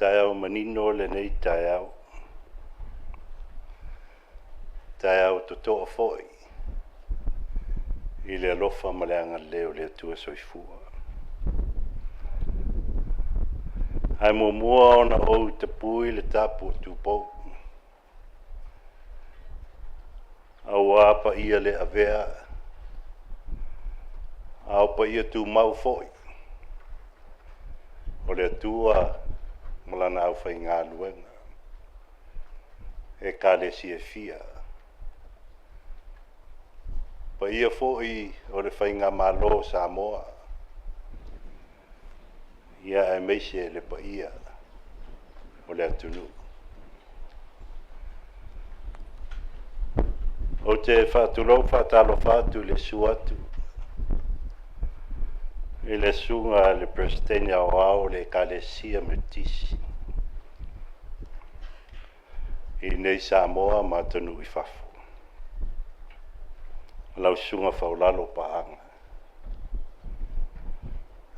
Taeao manino lenei taeao. Taeao totoa foi i le alofa ma le agalelei o le Atua Soifua. Ae muamua ona ou tapui le tapu a Tupou, aua paia le avea a o paia tumau foi o le Atua ma Lana aufaigaluega, Ekalesia e fia. O paia foi o le faigamalo a Samoa, ia aemaise le paia o le atunuu. Ou te faatulou ma faatalofa atu i le susu atu i le Susuga i le Peresetene Aoao o le Ekalesia Metotisi i inei i Samoa ma atunuu i fafo. Lau Susuga Faulalo Paaga,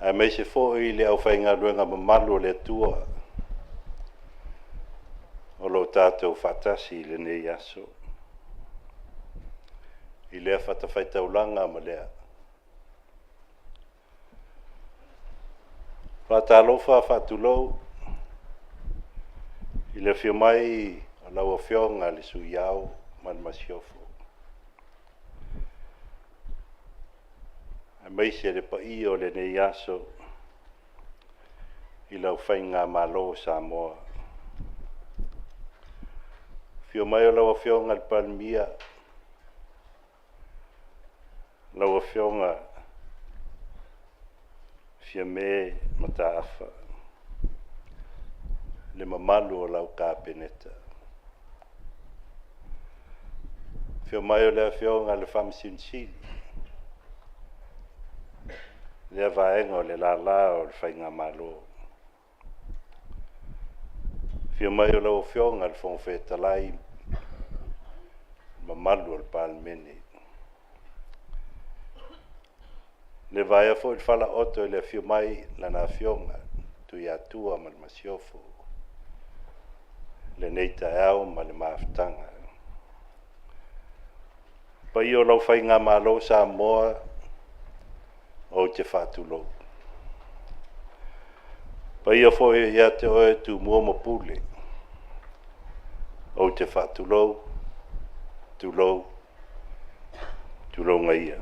aemaise foi le aufaigaluega mamalu a le Atua o lo o tatou faatasi i lenei aso i lea fatafaitaulaga ma lea. Faatalofa faatulou i le afio mai o lau Afioga i le Sui Ao ma le Masiofo, aemaise le paia o lenei aso i lau faigamalo o Samoa. Afio mai o lau Afioga i le Palemia, lau Afioga Fiame Mataafa, le mamalu o lau Kapeneta. Afio mai o le Afioga i le Faamasino Sili, lea vaega o le lala o le faigamalo. Afio mai o lau Afioga i le Fofoga Fetalai ma le mamalu o le Palemene. E le vaea foi le falaooto i le afio mai o Lana Afioga Tuiatua ma le Masiofo i lenei taeao ma le mafutaga. Le paia o lau faigamalo Samoa, ou te faatulou. Le paia foi ia te oe Tumua ma Pule, ou te faatulou, tulou, tulouna ia.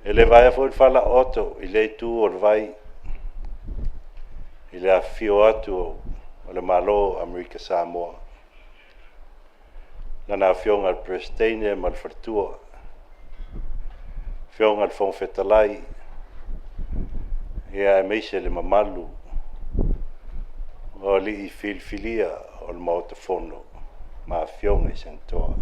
E le vaea foi le falaooto i lea itu o le vai i le afifio atu o le Malo o Amerika Samoa, Lana Afioga i le Peresetene ma le faletua, Afioga i le Fofoga Fetalai, aemaise le mamalu o alii filifilia o le Maota Fono ma Afioga i Senatoa.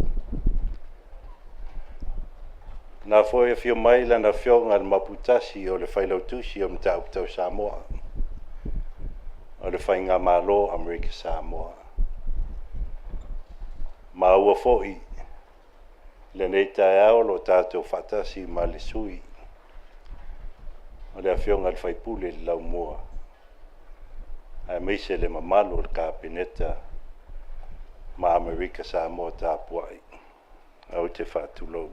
O lena foi e afio mai Lana Afioga i le Maoputasi o le Failautusi o Mataupu Tau Samoa o le Faigamalo a Amerika Samoa. Maua foi i lenei taeao o lo o tatou faatasi ma le sui o le Afioga i le sui usufono i le Laumua, aemaise le mamalu o le Kapeneta ma Amerika Samoa tapuai, ou te faatulou.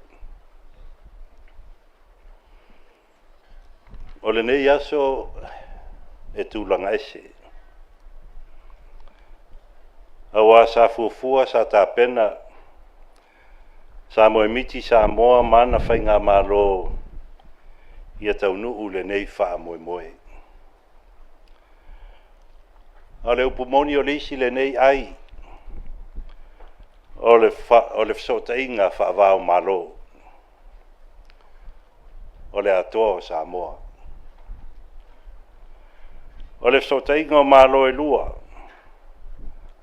O lenei aso e tulaga ese, aua sa fuafua, sa tapena, sa moemiti Samoa ma ana faigamalo ia taunuu lenei faamoemoe. A o le upu moni, o le isi lenei ai o le fesootaiga faava o Malo o le Atoa o Samoa. O le fesootaiga o Malo e lua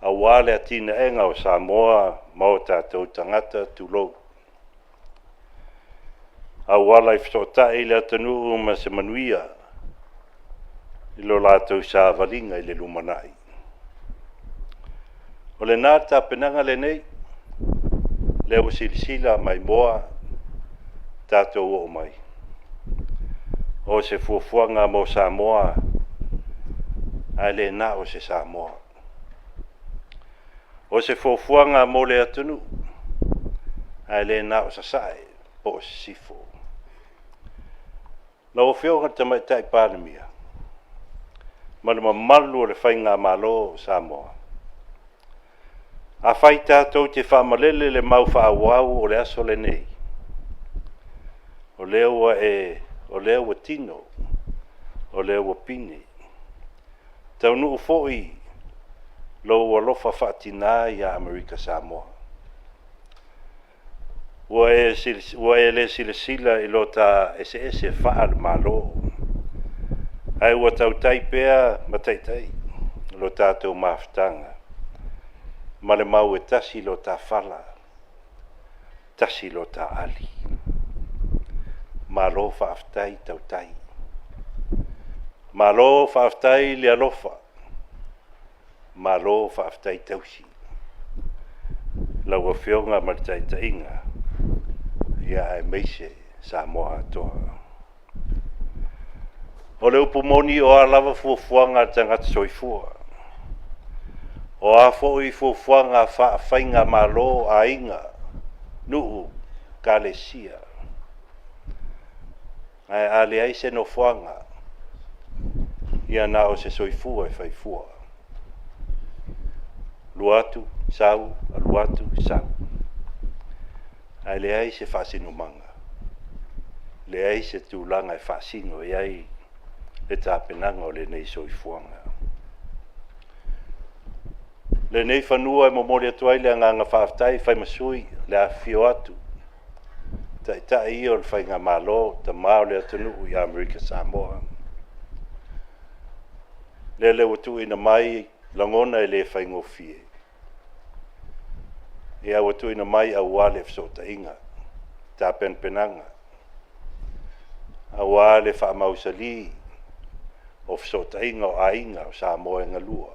aua le atinaeina o Samoa ma o tatou tagata, tulou. Auala e fesootai le atunuu ma se manuia i lo latou savaliga i le lumanai. O lena tapenaga lenei, lea ua silasila maimoa tatou oo mai. O se fuafuaga mo Samoa. Ae le na o se Samoa. O se fuafuaga mo le atunuu, ae le na o Sasae po o Sisifo. Lau Afioga i le Tamaitai Palemia ma le mamalu o le Faigamalo o Samoa, afai tatou te faamalele le mau faaauau o le aso lenei, o lea ua tino, o lea ua pine. Taunuu foi lou alofa faatina ia Amerika Samoa. Ua e le silasila i lo ta eseese faale-Malo, ae ua tautai pea ma taitai lo tatou mafutaga ma le mau e tasi lo ta fala, tasi lo ta ali. Malo faafetai tautai. Malo faafetai le alofa, malo faafetai tausi. Lau Afioga ma le taitaiga, aemaise Samoa atoa. O le upu moni, o a lava fuafuaga a le tagata soifua, o a foi fuafuaga faafaigamalo a aiga, nuu, ekalesia, ae a leai se nofoaga, ia na o se soifua e fai fua. Alu atu sau, alu atu sau, ae leai se faasinomaga, leai se tulaga e faasino i ai le tapenaga o lenei soifuaga. O lenei fanua e momoli atu ai le agaga faafetai e fai ma sui o le afifio atu o Taitai ia o le Faigamalo, tama o le atunuu i Amerika Samoa. Lele ua tuuina mai lagona e le faigofie, ia ua tuuina mai aua le fesootaiga, tapenapenaga aua le faamausali o fesootaiga o aiga o Samoa e galua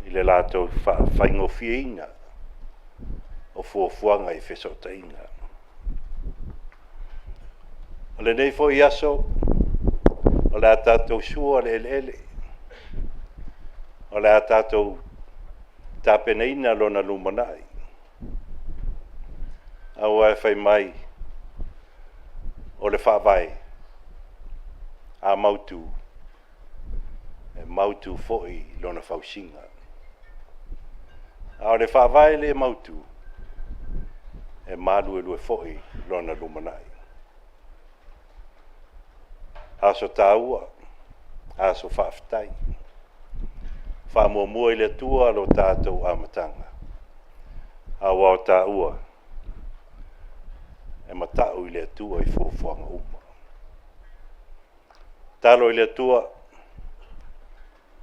i le latou faafaigofieina o fuafuaga i fesootaiga. O lenei foi aso, o le a tatou sua le eleele, o le a tatou tapenaina lona lumanai, aua fai mai o le faavae, a mautu, e mautu foi lona fausiga. A o le faavae le mautu, e maluelue foi lona lumanai. Aso taua, aso faafetai. Faamuamua i le Atua lo tatou amataga, aua o taua e matau i le Atua i fuafuaga uma. Tatalo i le Atua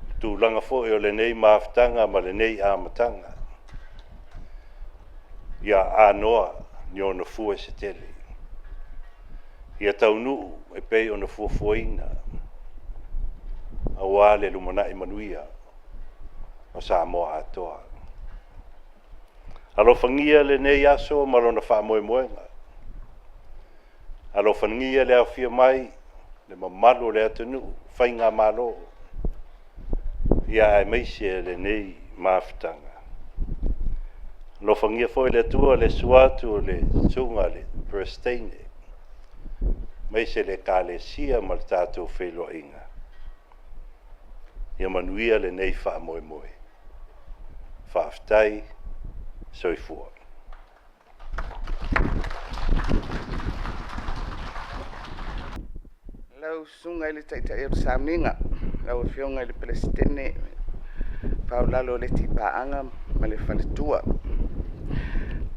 i tulaga foi o lenei mafutaga ma lenei amataga, ia anoa ni ona fua se tele, ia taunuu e pei ona fuafuaina aua le lumanai manuia o Samoa atoa. Alofagia lenei aso ma lona faamoemoega. Alofagia le aofia mai o le mamalu o le atunuu, faigamalo, aemaise lenei mafutaga. Alofagia foi e le Atua le susu atu o le Susuga i le Peresetene aemaise le Ekalesia ma le tatou feiloaiga. Ia manuia lenei faamoemoe. Faafetai. Soifua. Lau Susuga i le Taitai o le Sauniga, lau Afioga i le Peresetene Maualalo Leti Paaga ma le faletua.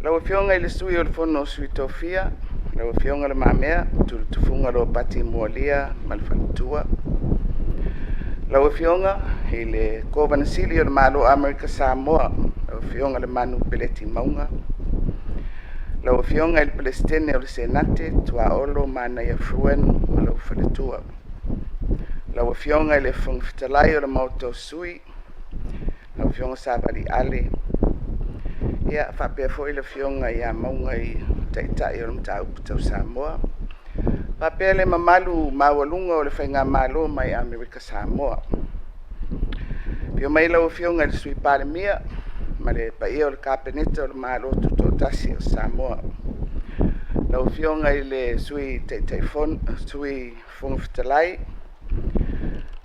Lau Afioga i le Sui o le Fono a Sui Tofia, lau Afioga Le Mamea Tuiletufuga Ropati Mualia ma le faletua. Lau Afioga i le Kovana Sili o le Malo o Amerika Samoa, lau Afioga Lemanu Peleti Mauga. Lau Afioga i le Peresetene o le Senate Tuaolo Manaia Fruan ma lou faletua. Lau Afioga i le Fofoga Fetalai o le Maota o Sui, lau Afioga Savali Ale, faapea foi le Afioga ia Mauga o le Taitai o le Mataupu Tau Samoa, faapea le mamalu maualuga o le faigamalo mai Amerika Samoa. Afio mai lau Afioga i le Sui Palemia ma le paia o le Kapeneta o le Malo Tutoatasi o Samoa. Lau Afioga i le Sui Taitaifono, Sui Fofoga Fetalai,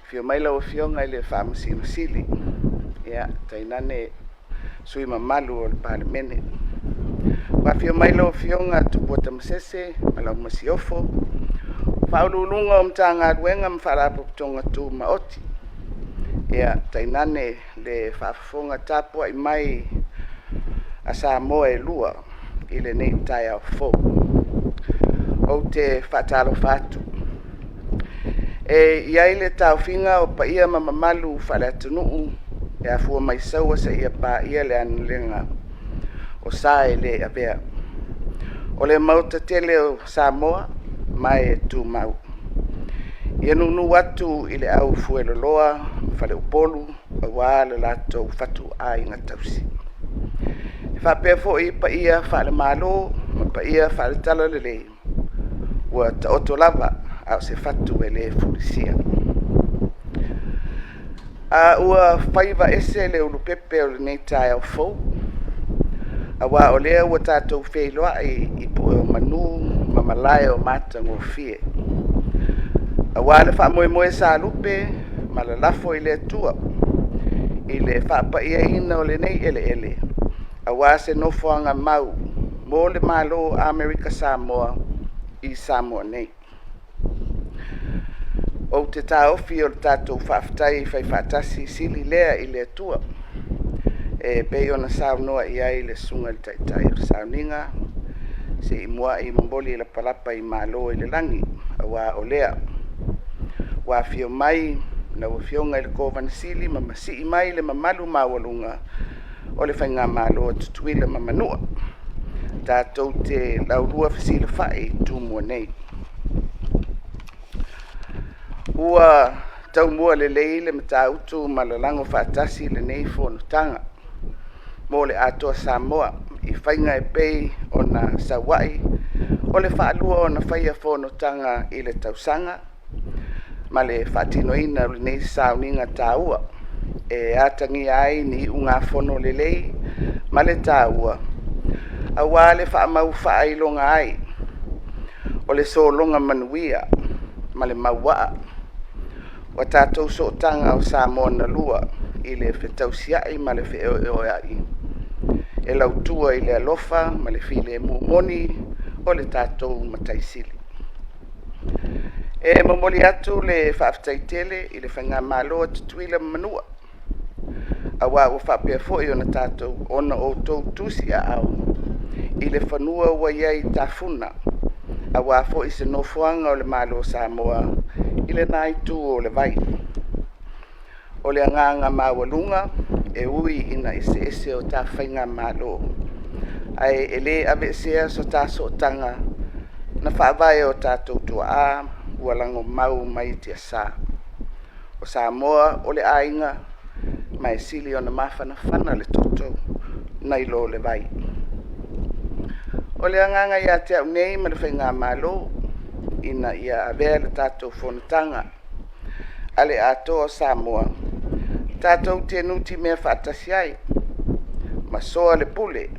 afio mai lau Afioga i le Faamasino Sili, tainane sui usufono mamalu o le Palemene. Ua afio mai lau Afioga Tupua Tamasese ma lau Masiofo, Ofisa Sili o Pulega o Matagaluega ma Faalapotopotoga Tumaoti, tainane le faafofoga tapuai mai a Samoa e lua i lenei taeao fou. Ou te faatalofa atu. E i ai le taofiga o paia ma mamalu faale-atunuu e afua mai Saua seia paia le aotelega o sa e le avea, o le Maota tele o Samoa ma e tumau. Ia nuunuu atu i le au fueloloa ma faleupolu aua le latou fatuaiga tausi. E faapea foi paia faale-Malo ma paia faale-Talalelei ua taoto lava a o se fatu e le fulisia. A ua faiva ese le ulupepe o lenei taeao fou, aua o lea ua tatou feiloai i pue o manu ma malae o matagofie, aua le faamoemoe sa lupe ma lalafo i le Atua i le faapaiaina o lenei eleele aua se nofoaga mau mo le Malo o Amerika Samoa i Samoa nei. Ou te taofi o le tatou faafetai faifaatasi sili lea i le Atua e pei ona saunoa i ai le Susuga i le Taitai o le Sauniga, se i muai momoli lapalapa i malo i le lagi, aua o lea ua afio mai lau Afioga i le Kovana Sili ma masii mai le mamalu maualuga o le Faigamalo a Tutuila ma Manua, tatou te laulua fesilafai i Tumua nei. Ua taumua lelei le Matautu ma lalago faatasi lenei fonotaga mo le Atoa Samoa i faiga e pei ona sau ai, o le faalua ona faia fonotaga i le tausaga ma le faatinoina o lenei sauniga taua e atagia ai ni iugafono lelei ma le taua aua le faamau faailoga ai o le sologa manuia ma le mauaa o tatou sootaga o Samoa na lua i le fetausiai ma le feoeoeai e lautua i le alofa ma le filemu moni o le tatou Matai Sili. E momoli atu le faafetai tele i le Faigamalo a Tutuila ma Manua, aua ua faapea foi ona outou tusiaao i le fanua ua i ai i Tafuna, aua foi se nofoaga o le Malo o Samoa i lena itu o le vai. O le agaga maualuga, e ui ina eseese o ta faigamalo, ae le aveesea so ta sootaga na faavae i o tatou tuaa ua lagomau mai tiasa. O Samoa o le aiga, ma e sili ona mafanafana le tootoo nai lo le vai. O le agaga ia te au nei ma le Faigamalo, ina ia avea le tatou Fonotaga a le Atoa o Samoa tatou te nutimea faatasi ai ma soa le pule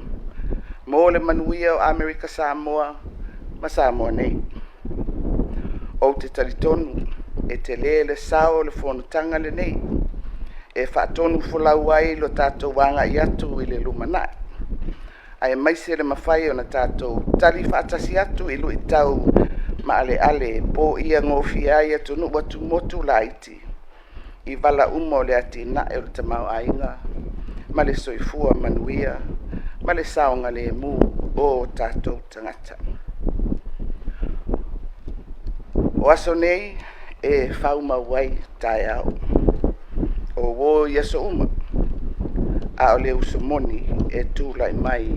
mo le manuia o Amerika Samoa ma Samoa nei. Ou te talitonu e tele le sao o le Fonotaga lenei e faatonufolau ai lo tatou agai atu i le lumanai, aemaise le mafai ona tatou tali faatasi atu i luitau maaleale e poia gofie ai atunuu atumotu laiti i vala uma o le atinae o le tamaoaiga ma le soifua manuia ma le saogalemu o tatou tagata. O aso nei e faumau ai taeao, o uo i aso uma, a o le uso moni e tulai mai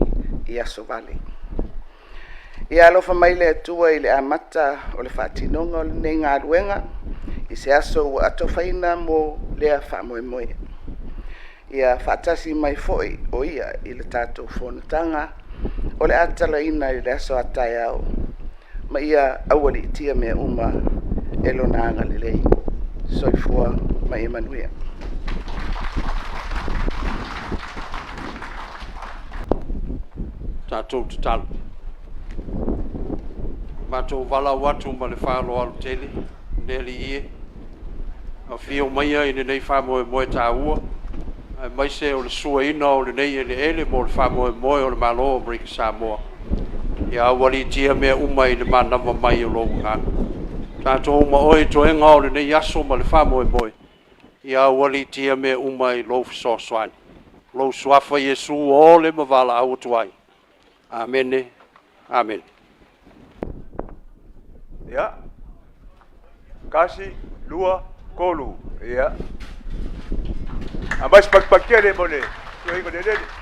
i aso vale. Ia alofa mai le Atua i le amata o le faatinoga o lenei galuega i se aso ua atofaina mo lea faamoemoe. Ia faatasi mai foi o Ia i le tatou fonotaga o le a tatalaina i le aso a taeao, ma ia aualiitia mea uma e Lona agalelei. Soifua ma ia manuia. Tatou tatalo. Matou valaau atu ma le faaaloalo tele, le Alii e, afio maia i lenei faamoemoe taua, aemaise o le suaina o lenei eleele mo le faamoemoe o le Malo o Amerika Samoa. Ia aualiitia mea uma i le manava mai o lou Agaga. Tatou uma oe i toega o lenei aso ma le faamoemoe, ia aualiitia mea uma i lou fesoasoani. Lou suafa Iesu o ole ma valaau atu ai. Amene. Amene. Ia. Kasi, lua, tolu. Ia. Aumai se patupatu tele mo le suaina o le eleele.